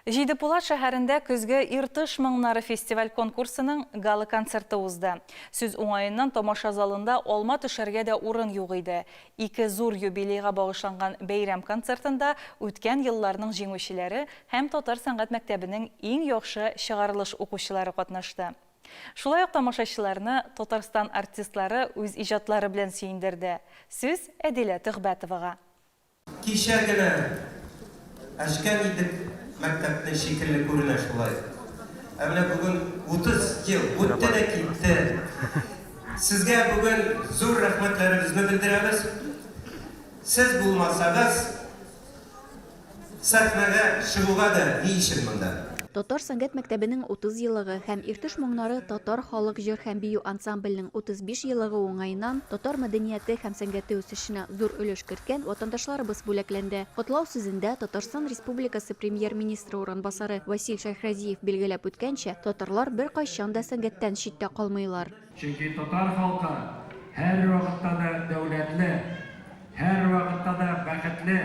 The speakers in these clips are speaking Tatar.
Җидепулат шәһәрендә Көзге Иртыш моңнары фестиваль-конкурсының гала-концерты узды. Сүз уңаеннан, тамаша залында алма төшәргә дә урын юк иде. Ике зур юбилейга багышланган бәйрәм концертында үткән елларның җиңүчеләре һәм татар сәнгать мәктәбенең иң яхшы чыгарылыш укучылары катнашты. Шулай ук тамашачыларны Татарстан артистлары үз иҗатлары белән сөендерде. Сүз Әдилә Төхбәтовага. Кичә генә әчкән идек мәктәпне шикелле күренә шулай. Ә менә бүген 30 ел үтте дә китте. Сезгә бүген зур рәхмәтләребезне белдерәбез. Сез булмасагыз, Сәхнәгә чыгуга да ни өчен монда? Татар сәнгать мәктәбенең 30 еллыгы һәм Иртыш моңнары татар халык җыр һәм бию ансамбленең 35 еллыгы уңаеннан татар мәдәнияте һәм сәнгате үсешенә зур өлеш керткән ватандашларыбыз бүләкләнде. Котлау сүзендә Татарстан Республикасы Премьер-министры урынбасары Васил Шәйхразиев билгеләп үткәнчә, татарлар беркайчан да сәнгатьтән читтә калмыйлар. Чөнки татар халкы һәрвакытта да дәүләтле, һәрвакытта да бәхетле,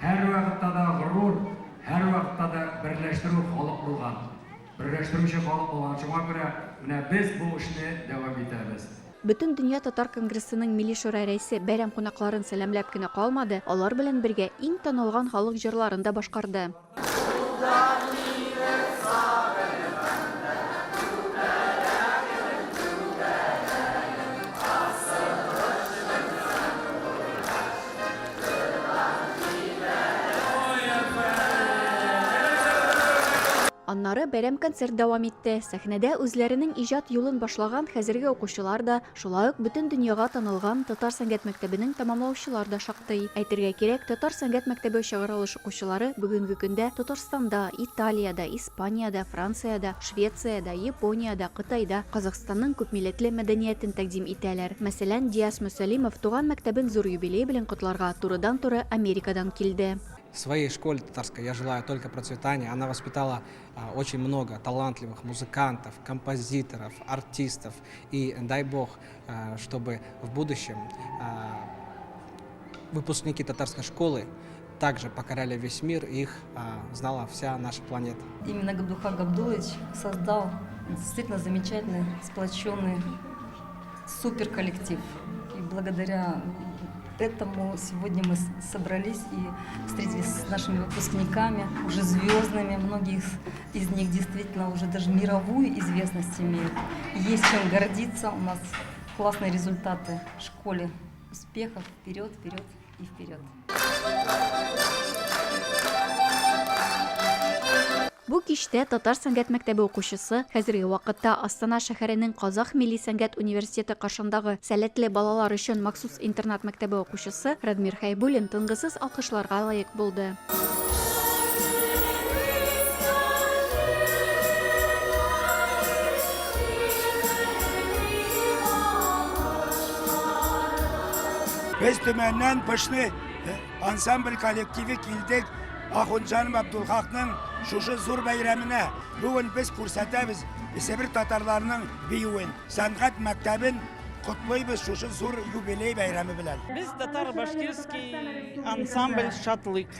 һәрвакытта да горур, һәрвакытта да берләштерү халык булган. Берләштерүче халык булган. Шуңа күрә менә без бу эшне дәвам итәбез. Бөтендөнья татар конгрессының Милли шура рәисе бәйрәм кунакларын сәламләп кенә калмады, алар белән бергә иң танылган халык җырларын да башкарды. Аннары бәйрәм-концерт дәвам итте. Сәхнәдә үзләренең иҗат юлын башлаган хәзерге укучылар да, Шулай ук бөтен дөньяга танылган татар сәнгать мәктәбенең тәмамлаучылар да шактый. Әйтергә кирәк, татар сәнгать мәктәбе чыгарылыш укучылары бүгенге көндә Татарстанда, Италиядә, Испаниядә, Франциядә, Швециядә, Япониядә, Кытайда Казахстанның күпмилләтле мәдәниятен тәкъдим итәләр. Мәсәлән, Диас Мөсәлимов туган мәктәбен зур юбилее белән котларга турыдан-туры Америкадан килде. Своей школе татарской я желаю только процветания. Она воспитала очень много талантливых музыкантов, композиторов, артистов. И дай бог, чтобы в будущем выпускники татарской школы также покоряли весь мир, их знала вся наша планета. Именно Габдулхак Габдуллович создал действительно замечательный, сплоченный супер коллектив. И благодаря этому сегодня мы собрались и встретились с нашими выпускниками, уже звездными. Многие из них действительно уже даже мировую известность имеют. Есть чем гордиться. У нас классные результаты в школе. Успехов! Вперед, вперед и вперед! Бу кичтә татар сәнгать мәктәбе укучысы, хәзерге вакытта Астана шәһәренең Казах милли сәнгать университеты каршындагы сәләтле балалар өчен махсус интернат-мәктәбе укучысы Радмир Хәйбуллин тынгысыз алкышларга лаек булды. Без Төмәннән Пышны ансамбль коллективы килдек Ахунҗанов Абдулхакның шушы зур бәйрәменә. Бүген без күрсәтәбез Себер татарларының биюен, сәнгать мәктәбен котлыйбыз шушы зур юбилей бәйрәме белән. Без татар-башкирский ансамбль Шатлык.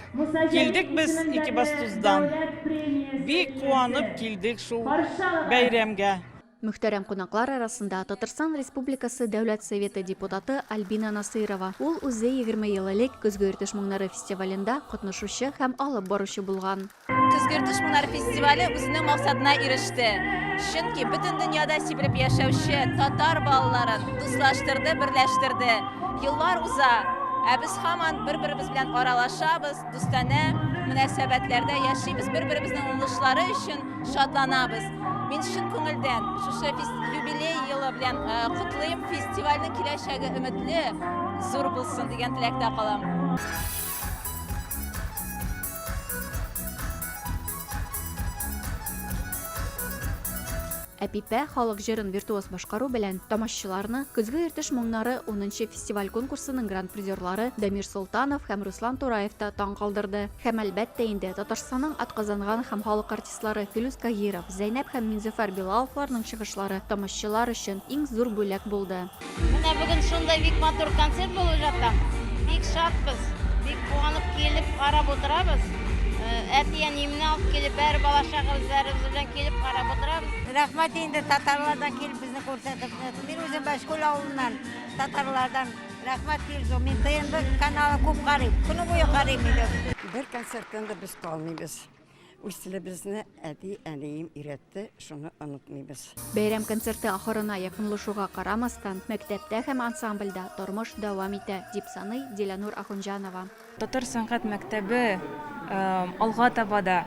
Килдек без Экибастуздан. Бик куанып килдек шул бәйрәмгә. Мөхтәрәм кунаклар арасында Татарстан Республикасы Дәүләт Советы депутаты Альбина Насыйрова. Ул үзе 20 ел элек Көзге Иртыш моңнары фестивалендә катнашучы һәм алып баручы булган. Көзге Иртыш моңнары фестивале үзенең максатына иреште. Чөнки бөтен дөньяда сибелеп яшәүче татар балаларын дуслаштырды, берләштерде. Еллар уза, ә без һаман бер-беребез белән аралашабыз, дустанә мөнәсәбәтләрдә яшибез, бер-беребезнең уңышлары өчен шатланабыз. Мин чын күңелдән шушы юбилей елы белән э, котлыйм. Фестивальнең киләчәге өметле, зур булсын дигән теләктә калам. Әпипә халык җырын виртуоз башкару белән тамашачыларны Көзге Иртыш моңнары унынчы фестиваль-конкурсының гран-призерлары Дамир Солтанов һәм Руслан Тураев та таң калдырды. Һәм, әлбәттә инде, Татарстанның атказанган һәм халык артистлары Филүс Каһиров, Зәйнәб һәм Минзөфәр Билаловларның чыгышлары тамашчылар өчен иң зур бүләк булды. Менә бүген шундай бик матур концерт булып ята. Бик шатбыз, бик куанып килеп карап утырабыз. Әти-әниемне алып килеп, бәр бала-чагабыз бәребез белән килеп карап утырабыз. Рәхмәт инде татарлардан килеп безне күрсәтеп. Мин үзем Бәшкүл авылыннан, татарлардан. Рәхмәт бик зур. Мин ТНВ каналын күп карыйм. Көне буе карыйм инде. Бер концерттан да без калмыйбыз. Үз телебезне әти-әнием өйрәтте, шуны онытмыйбыз. Бәйрәм концерты ахырына якынлашуга карамастан, мәктәптә һәм ансамбльдә тормыш дәвам итә, дип саный Диләнур Ахунҗанова. Татар сәнгать мәктәбе алга таба да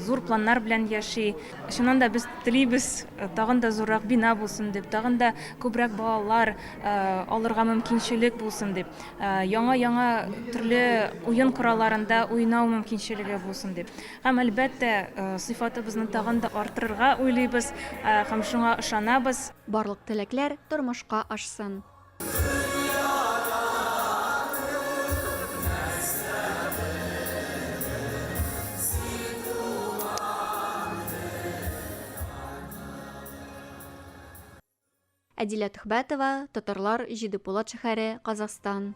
зур планнар белән яши. Чыннан да без телибез, тагын да зуррак бина булсын дип, тагын да күбрәк балалар алырга мөмкинчелек булсын дип, яңа-яңа төрле уен коралларында уйнау мөмкинчелеге булсын дип. Һәм, әлбәттә, сыйфатыбызны тагын да арттырырга уйлыйбыз һәм шуңа ышанабыз. Барлык теләкләр тормышка ашсын! Әдилә Төхбәтова, Татарлар, Җидепулат шәһәре, Казахстан.